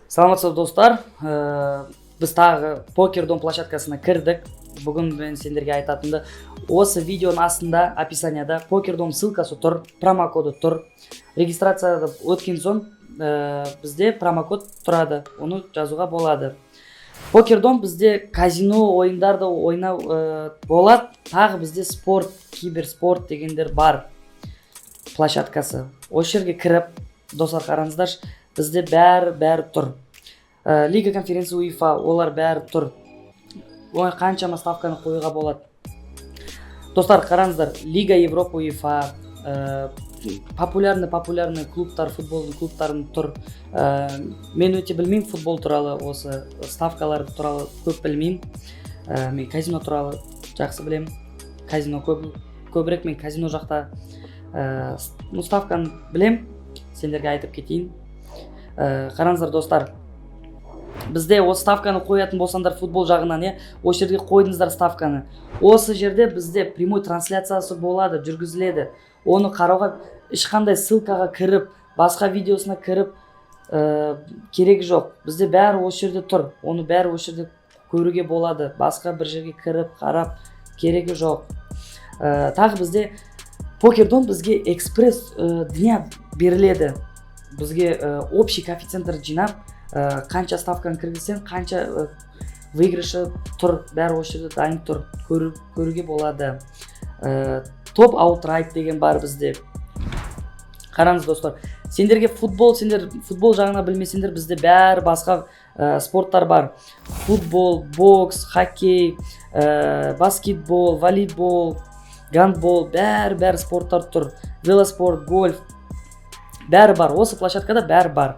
Саламатсыздар, достар. Біз тағы Покердом площадкасына кірдік. Бүгін мен сендерге айтатынды: осы видеоның астында, описанияда Покердом ссылкасы тұр, промокоды тұр. Регистрацияда өткен соң бізде промокод тұрады, оны жазуға болады. Покердом бізде казино ойындарды ойнау болады. Тағы бізде спорт, киберспорт дегендер бар площадкасы. Осы жерге кіріп, достар, қараңыздаршы, бізде бәрі бәрі тұр. Лига конференция УЕФА, олар бәрі тұр. Ой, қаншама ставканы қоюға болады, достар, қараңыздар. Лига Европа УЕФА, популярный клубтар, футболдың клубтарын тұр. Мен өте білмеймін футбол туралы, осы ставкалар туралы көп білмеймін. Мен казино туралы жақсы білемін. Казино көп, көбірек мен казино жақта ну, ставканы білем, сендерге айтып кетейін. Қараңыздар, достар, бізде осы ставканы қоятын болсаңдар футбол жағынан, иә, осы жерге қойдыңыздар ставканы. Осы жерде бізде прямой трансляциясы болады, жүргізіледі. Оны қарауға ешқандай ссылкаға кіріп, басқа видеосына кіріп керегі жоқ. Бізде бәрі осы жерде тұр, оны бәрі осы жерде көруге болады. Басқа бір жерге кіріп қарап керегі жоқ. Тағы бізде Покердон бізге экспресс дня беріледі. Бізге общий коэффициенттер жинап, қанша ставканы кіргізсең, қанша выигрышы тұр, бәрі осы жерде дайын тұр, көруге болады. Топ аутрайт деген бар бізде. Қараңыз, достар, сендерге футбол, сендер футбол жағына білмесеңдер, бізде бәрі басқа спорттар бар: футбол, бокс, хоккей, баскетбол, волейбол, гандбол, бәрі бәрі спорттар тұр. Велоспорт, гольф, бәрі бар. Осы площадкада бәрі бар,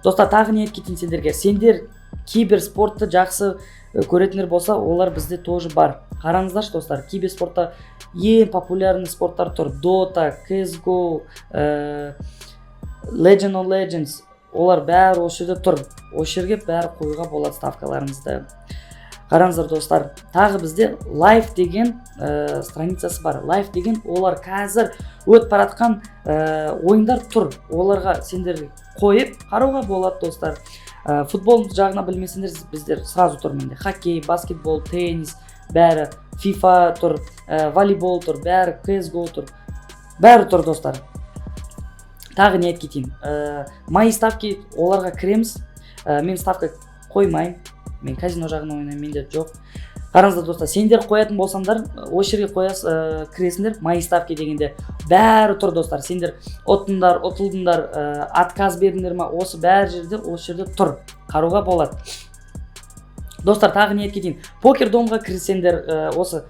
достар. Тағы не айтып кетейін сендерге? Сендер киберспортты жақсы көретіндер болса, олар бізде тоже бар. Қараңыздаршы, достар, киберспортта ең популярный спорттар тұр: Дота, CSGO, Legend of Legends, олар бәрі осы жерде тұр. Осы жерге бәрі қоюға болады ставкаларыңызды. Қараңыздар, достар, тағы бізде лайв деген страницасы бар. Лайв деген олар қазір өтіп бара жатқан ойындар тұр, оларға сендер қойып қарауға болады, достар. Футбол жағына білмесеңдер, біздер сразу тұр менде хоккей, баскетбол, теннис, бәрі, FIFA тұр, волейбол тұр, бәрі, CSGO тұр, бәрі тұр, достар. Тағы не айтып кетейін? Мои ставки, оларға кіреміз. Мен ставка қоймаймын, мен казино жағынан ойнаймын, менде жоқ. Қараңыздар, достар, сендер қоятын болсаңдар, осы жерге қоясыз, кіресіңдер. Мои ставки дегенде бәрі тұр, достар. Сендер ұттыңдар, ұтылдыңдар, отказ бердіңдер ма, осы бәрі жерде, осы жерде тұр, қарауға болады, достар. Тағы не айтып кетейін? Покер домға кірсеңдер, осы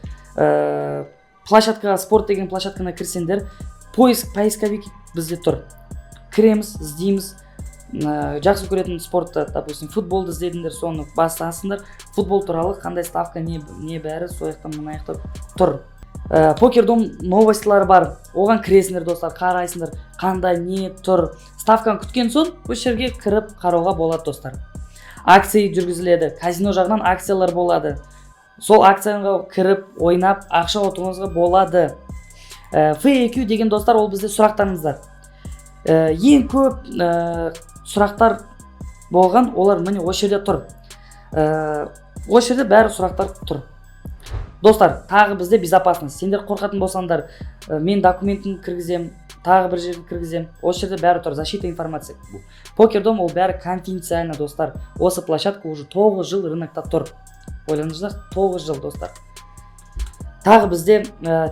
площадкаға, спорт деген площадканы кірсеңдер, поиск, поисковик бізде тұр. Кіреміз, іздейміз жақсы көретін спортты. Допустим, футболды іздедіңдер, соны басасыңдар. Футбол туралы қандай ставка, не, не, бәрі сол жақта, мына жақта тұр. Покердом новостьлары бар, оған кіресіңдер, достар, қарайсыңдар, қандай не тұр. Ставканы күткен соң осы жерге кіріп қарауға болады, достар. Акция жүргізіледі, казино жағынан акциялар болады. Сол акцияға кіріп, ойнап, ақша ұтуыңызға болады. FAQ деген, достар, ол бізде сұрақтарыңыздар. Ең көп сұрақтар болған, олар міне осы жерде тұр. Осы жерде бәрі сұрақтар тұр, достар. Тағы бізде безопасность. Сендер қорқатын болсаңдар, мен документін кіргіземін, тағы бір жерге кіргіземін. Осы жерде бәрі тұр. Защита информации. Покердом ол бәрі конфиденциально, достар. Осы площадка уже 9 жыл рынокта тұр, ойлаңыздар, 9 жыл, достар. Тағы бізде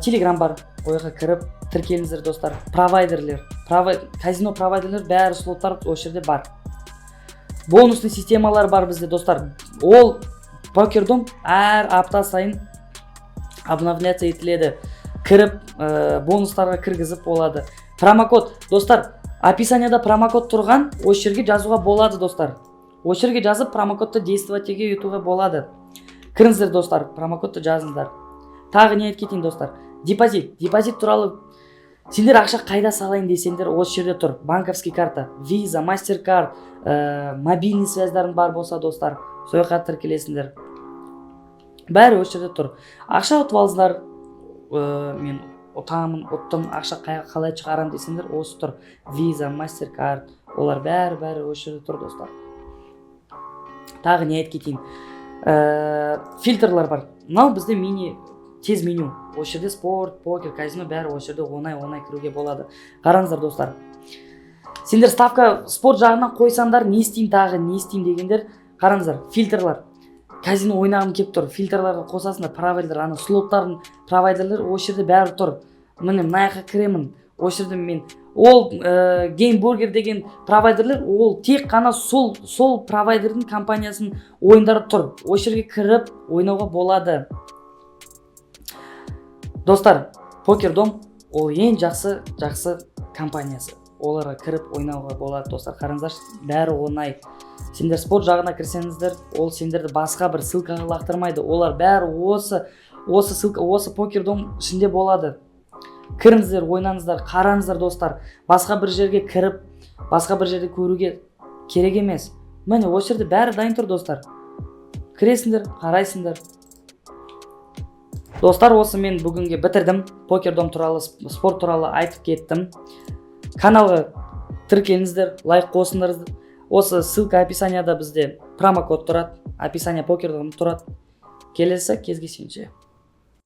Телеграм бар, ол жаққа кіріп тіркеліңіздер, достар. Провайдерлер, казино провайдерлер, бәрі слоттар осы жерде бар. Бонусный системалар бар бізде, достар. Ол Покердом әр апта сайын обновляться етіледі. Кіріп, бонустарға кіргізіп болады. Промокод, достар, описанияда промокод тұрған, осы жерге жазуға болады, достар. Осы жерге жазып, промокодты действовать етуге болады. Кіріңіздер, достар, промокодты жазыңыздар. Тағы не айтып кетейін, достар? Депозит. Депозит туралы: сендер ақша қайда салайын десеңдер, осы жерде тұр. Банковский карта, Виза, Мастеркард, мобильный связьдарың бар болса, достар, сол жаққа тіркелесіңдер. Бәрі осы жерде тұр. Ақша ұтып алыңыздар, мен ұтамын, ұттым, ақша қалай шығарамын десеңдер, осы тұр. Виза, Мастеркард, олар бәрі бәрі осы жерде тұр, достар. Тағы не айтып кетейін? Фильтрлар бар. Мынау бізде мини тез меню. Осы жерде спорт, покер, казино, бәрі осы жерде оңай оңай кіруге болады. Қараңыздар, достар, сендер ставка спорт жағынан қойсаңдар, не істеймін, тағы не істеймін дегендер, қараңыздар, фильтрлар. Казино ойнағым келіп тұр, фильтрларға қосасыңдар. Провайдер, ана слоттардың провайдерлер осы жерде бәрі тұр. Міне, мына жаққа кіремін. Осы жерде мен ол Геймбургер деген провайдерлер, ол тек қана сол провайдердің компаниясының ойындары тұр. Осы жерге кіріп ойнауға болады, достар. Покердом ол ең жақсы жақсы компаниясы, оларға кіріп ойнауға болады, достар. Қараңыздаршы, бәрі оңай. Сендер спорт жағына кірсеңіздер, ол сендерді басқа бір ссылкаға лақтырмайды. Олар бәрі осы ссылка, осы Покердом ішінде болады. Кіріңіздер, ойнаңыздар, қараңыздар, достар. Басқа бір жерге кіріп, басқа бір жерде көруге керек емес. Міне, осы жерде бәрі дайын тұр, достар. Кіресіңдер, қарайсыңдар, достар. Осы мен бүгінге бітірдім. Покердом туралы, спорт туралы айтып кеттім. Каналға тіркеліңіздер, лайк қосыңдар. Осы ссылка описанияда, бізде промокод тұрады, описание, Покердом тұрады. Келесі кездескенше.